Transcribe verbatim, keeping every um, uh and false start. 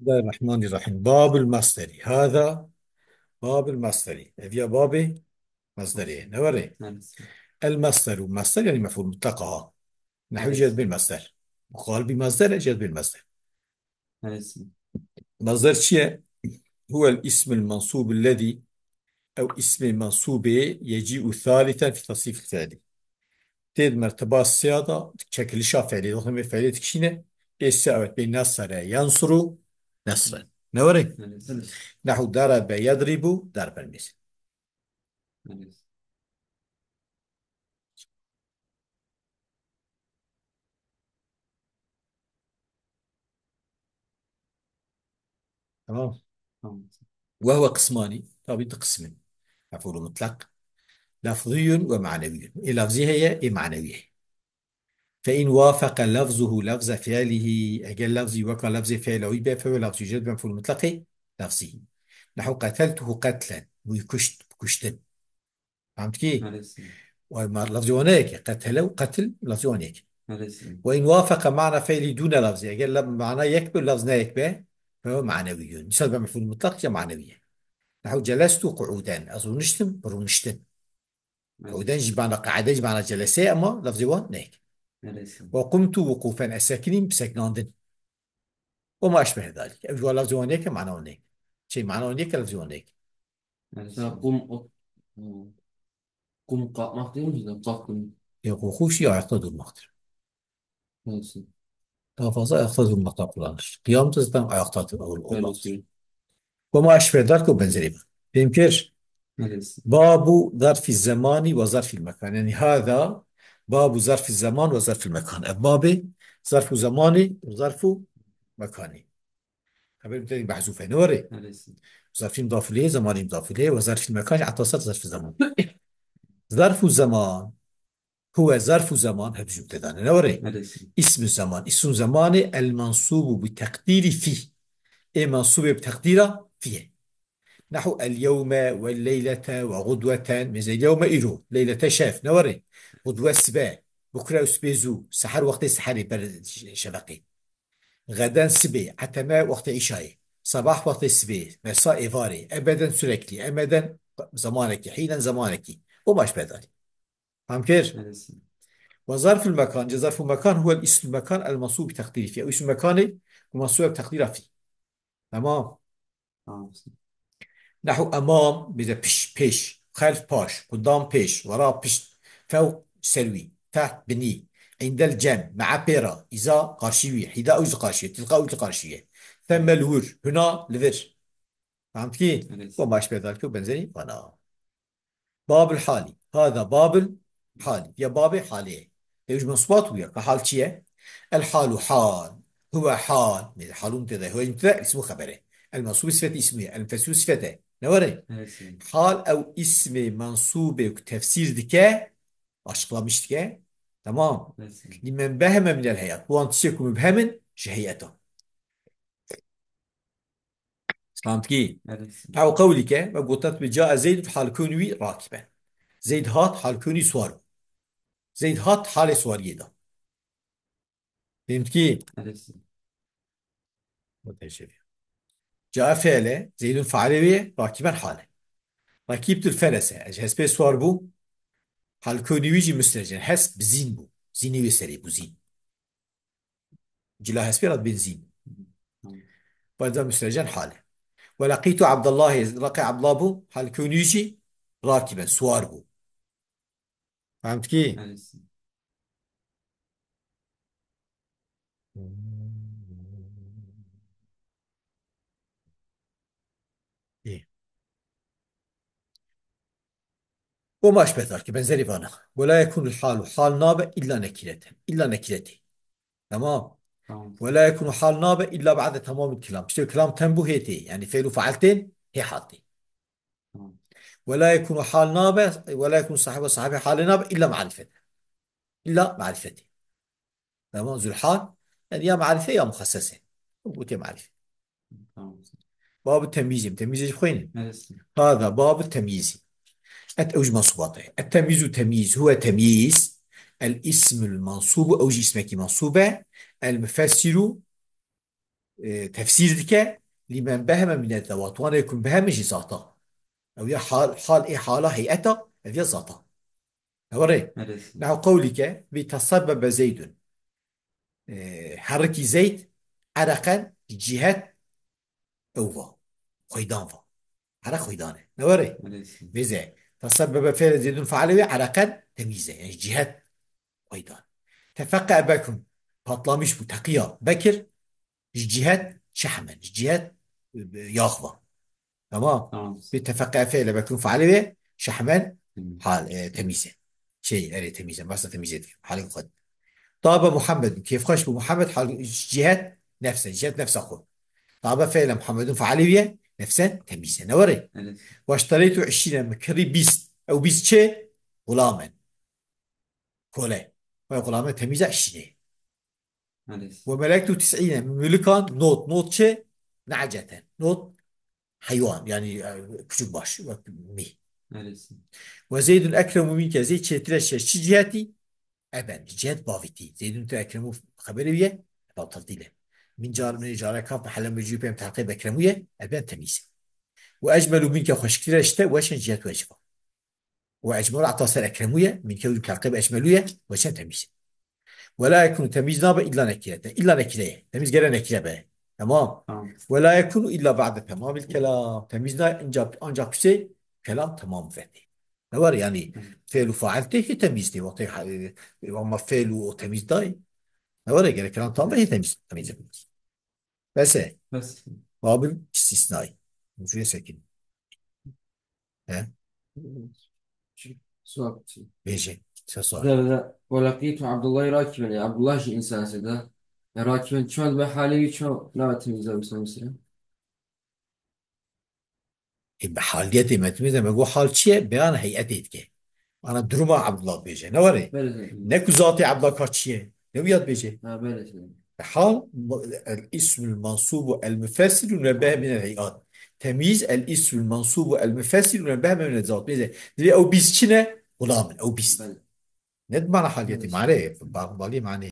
Bismillahirrahmanirrahim. Babul masderi. Hâzâ babul masderi. Ev ya babê masderê. Ne were? Evet. El masderu. Masder yani mef'ul mutlak ha. Nehu Evet. Cezbî masder. Muxalibî masder e, cezbî masder. Evet. Masder çi ye? Huwel ismul mansûbul lezî, ew ismê mansûbê yecî'u thâliten fi tasrîfil fi'lî. Tê di merteba sêya de çekilişa fi'lê. Wextê me fi'lê dikişîne, ê sê evet bê nesere, yensuru, nesren. Ne were? Evet. Nehu darebe, yedribu, darben mês. Evet. Tamam. Tamam. Ve huve qismani. Tabi du qism in. Mef'ûl mutlak. Lafziyun ve maneviyyun. Ê lafzî heye, ê manevî heye. Fe in wafeqe lafzuhu lafze fi'lihi. Eger lafzî weka lafzê fi'la wî be, fe huve lafzî, cezb mef'ûl mutlaqê lafzî. Nehu qeteltuhu qetlen. Wî kuşt, kuştin. Fehmtî? Maalesef. Ay ma lafzî wan yek e. Qetele û qetil lafzî wan yek e. Maalesef. Ve in wafeqe mana fi'lî dûne lafzî. Eger la-, mana yek be, lafz ne yek be, fe huve maneviyyun. Misal be mef'ûl mutlak ya manevî ye. Nehu celestu qu'uden. Ez rûniştim, bi rûniştin. Evet. Qu'uden jî mana qe'ede jî mana celese ye, ama lafzê wan ne yek. Maalesef. Ve qumtu wuqufen. Ez sekinîm, bi sekinandin. Ve ma eşbehe zalik. Ev jî wa lafzê wan yek e, mana wan ne yek. Şey, mana wan yek e, lafzê wan ne yek. Yani mesela kum, o, e, kum kalkmak değil mi bizde? Kalkın. E, wukuş ya ayakta durmaktır. Neyse. Daha fazla ayakta durmakta kullanılır. Kıyam da zaten ayakta dur-, ol-, olmaktır. Neyse. Ve ma eşbehe zalik ve benzeri. Fehim kir. Neyse. Babu zarfi zamani ve zarfil mekan. Yani hâzâ babu zarfi zaman ve zarfil mekan. Ev babê zarfu zamani ve zarfu mekani. Xeber mubtedê mehzûf e, ne were? Maalesef. Zarfî mudaf ileyh, zemanî mudaf ileyh ve zarfî mekan jî heta ser zarfî zeman. Zarfu zeman, huwe zarfu zeman, her du jî mubteda ne, ne were? Maalesef. İsmu zeman, ismu zemanê el mansûbu bi teqdîrî fî. Ê mansûbê bi teqdîra fî ye. Nehu el yewme ve leylete ve gudweten, mesela yewme îro, leylete şev, ne were? Gudwe sibe, bukre û sibê zû, seher wextê seherê ber şeveqê. Xeden sibê, eteme wextê îşayê. Sebah wextê sibê, mesa êvarê, ebeden sürekli, emeden zamanekî, hînen zamanekî. O baş bedalî. Fam kir? Maalesef. Ve zarful mekan, cê zarful mekan huwel ismul mekan el mansûb bi teqdîrî fî. Ew ismul mekanê ku mansûb bi teqdîra fî. Tamam. Tamam. Nehu emam, bize piş, pêş, xelf paş, qudam pêş, wera pişt, fewq ser wî, teht binî, îndel cem, me'e pê re, îza qarşî wî, hîda ew ji qarşî ye, tilqa ew ji qarşî ye. Themme li wir, huna li vir. Fehmtikî? Evet. Ve ma eşbehe zalik ve benzeri vana. Babul halî. Hâzâ babul halî. Ya babê halê. Ew ji mensûbat bûye. Ka hal çi ye? El halu hal. Huwe hal. Mêze halû mubteda. Huwe mubteda, ismu xeber e. El mensûbî sifetê ismî ye. El mufessiru sifet e. Ne were? Evet. Hal ew ismê mensûbê ku tefsîr dike, açıklamış dike. Tamam. Evet. Limen beheme minel heyat. Wan tiştê ku mubhem in ji heyeta. Fehmtikî? Evet. Ew qewlî ke, me gotin bi cae Zeyd hal kûn wî rakiben. Zeyd hat hal kûn wî swar bû. Zeyd hat halê swariyê de. Fehmtikî? Evet. Muteşebbih. Cae fi'le, Zeydun failê wê, rakiben hale. Rakîbtul ferese, ez hespê swar bû. Hal kûnî wî jî müstecen. Hesp zîn bû. Zînê wê serê bû zîn. Cila hespê re dibên zîn. Baza müstecen hale. Ve laqîtu Abdullahê, raqê Abdullah bû. Hal kûnî jî rakiben, swar bû. Fehmtikî? Evet. Ê. O maş bedar ki benzeri vana. Ve la yekunu halu. Hal nabe illa nekirete. İlla nekireti. Tamam. Tamam. Ve la yekunu hal nabe illa ba'de tamamil kelam. İşte kelam tem bu heti. Yani fe'lu faal tên, he hal tê. Tamam. Ve la yekunu hal nabe, ve la yekunu sahibe sahibe hale nabe illa marifete. İlla marifeti. Tamam, zülhal. Yani ya marife ya muhassese. Bu te marife. Tamam. Babu temyizim. Temyizim xweynin. Evet. Hada babu temyizi. Et ew ji mansubate. Et temyizu temyiz. Huve temyiz. El ismul mansubu. Ew ji ismekî mansube. El mufessiru. e, tefsîr dike, lîmen beheme mîne zewat. Wan ê kun beheme jî zata. Ew ya hal, hal ê hala heyeta, ev ya zata. Ew rê. Evet. Nehu qewlike, bi tesebbebe Zeydun. E, herikî Zeyd, ereqen, cihet, ew va. Xweydan va. Ereq xweydan e. Ne were? Evet. Bêze. Tesebbebe fêle Zeydun feale wê ereqen temîze. Yani cihet xweydan. Tefeqqe Bekirun. Patlamiş bû. Teqiya Bekir. Ji cihet şehmen. Ji cihet, e, yax va. Tamam. Tamam. Bi tefeqqe fêle Bekirun feale wê şehmen Hı. hal, e, temîze. Şey, erê temîze. Masa temîze dike. Halê xwe. Tabe Muhammed. Kêfxweş bû Muhammed hal ji cihet nefse. Cihet nefsa xwe. Tabe fêle Muhammedun feale wê nefsen temîze. Ne were? Evet. Weştereytu işîne min kirî bîst. Ew bîst çi? Xulamen. Kole. Ve xulamen temîze işîne. Evet. Ve melektu tisîne min mülkan not. Not çi? Ne'ceten. Not heywan. Yani, e, küçük baş. Wek mî. Evet. Ve Zeydun ekremu minke. Zeyd çêtir e ji te çi cihetî? Eben. Cihet bavîtî. Zeydun tu ekremu xeberê wî ye. Ev tefdîl e. Min car, min careka bi hele mecû pêm telqê bekremu ye. Eben temîze. Ve ecmelu minke xweşiktir e ji te weşen cihet weciba. Ve ecmel ata ser ekremu ye, min kewd kelqe bi ecmelu ye, weşen temîz. Ve la yekunu temîz nabe illa nekirete. Illa nekire ye. Temîz gere nekire be. Tamam. Tamam. Ve la yekunu illa ba'de temamil kelam. Temîz nabe ancak, ancak piştê kelam tamam bibete. Ne var yani? Hı. Fiil û fail tê ki temîz tê. Wextê, e, ama fiil û o temîz dayê. Ne var ya, gerek kelam tamam be, temîz, temîz yapılır. Bes e. Bes. Babil istisnayî. Mufrê sekin. He? Sual. Bêje. Se sual. Zerre, "Ve laqitu Abdullah'ı rakiben." Ya Abdullah jî insan sede. Ya rakiben çond ve halevi çond, ne temizler mesela? E, bi haliyetê me, me got hal çi ye? Beyana heyetê dike. Ana duruma Abdullah bêje. Ne were? Belê, belê. Ne ku zatê Abdullah ka çi ye? Ne wiyat bêje? Ha, belê, belê. Hal, el ismul mansubu el mufessilu nebeh min el heyat. Temyiz, el ismul mansubu el mufessilu nebeh min el zat. Bêje. Divê ew bîst çi ne? Xulamin, ew bîst. Belê. Ne mana haliyetê, belê, mane, ba-, balî mane.